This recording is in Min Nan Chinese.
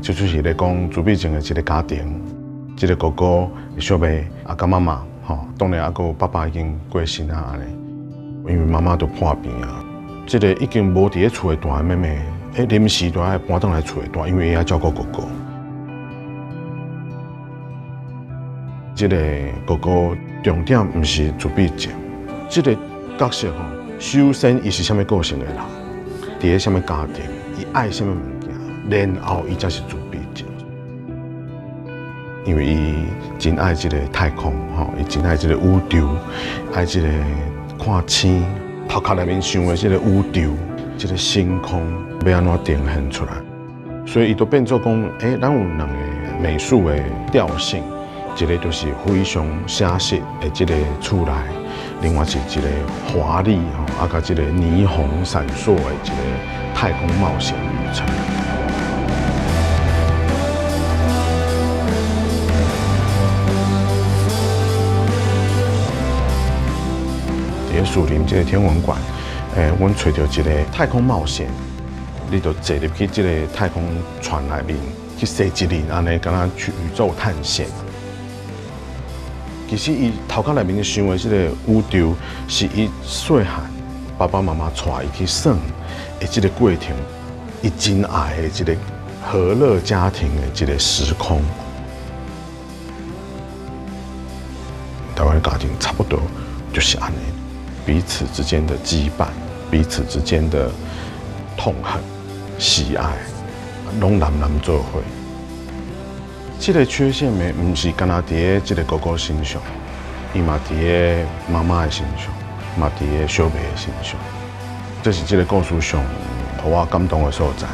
這齣戲咧講自閉症的一個家庭，這個哥哥、小妹啊，佮媽媽，吼，當然啊，閣有爸爸已經過身啊，按呢，因為媽媽都破病啊。這個已經無佇咧厝內蹛的妹妹，臨時都愛搬轉來厝內蹛，因為伊愛照顧哥哥。這個哥哥重點毋是自閉症，這個角色吼，首先伊是啥物個性的人，佇咧啥物家庭，伊愛啥物物件，然後伊才是自閉症。因為伊真愛這個太空，吼，伊真愛這個宇宙，愛這個看星，頭殼內面想的這個宇宙，這個星空欲按怎呈現出來，所以伊就變做講，咱有兩個美術的調性，一個就是非常寫實的這個厝內，另外是一個華麗吼，啊，佮這個霓虹閃爍的一個太空冒險旅程。佇咧樹林這個天文館，阮揣著一個太空冒險，你就坐入去這個太空船內面去踅一輪，按呢敢若去宇宙探險。其實伊頭殼內面想的這個宇宙，是伊細漢爸爸媽媽帶伊去耍的這個過程，伊真愛的這個和樂家庭的這個時空。台灣的家庭差不多就是按呢。彼此之間的羈絆，彼此之間的痛恨、喜愛，攏難難做伙。這個缺陷的毋是干焦佇咧這個哥哥身上，伊嘛佇咧媽媽的身上，嘛佇咧小妹的身上。這是這個故事上予我感動的所在。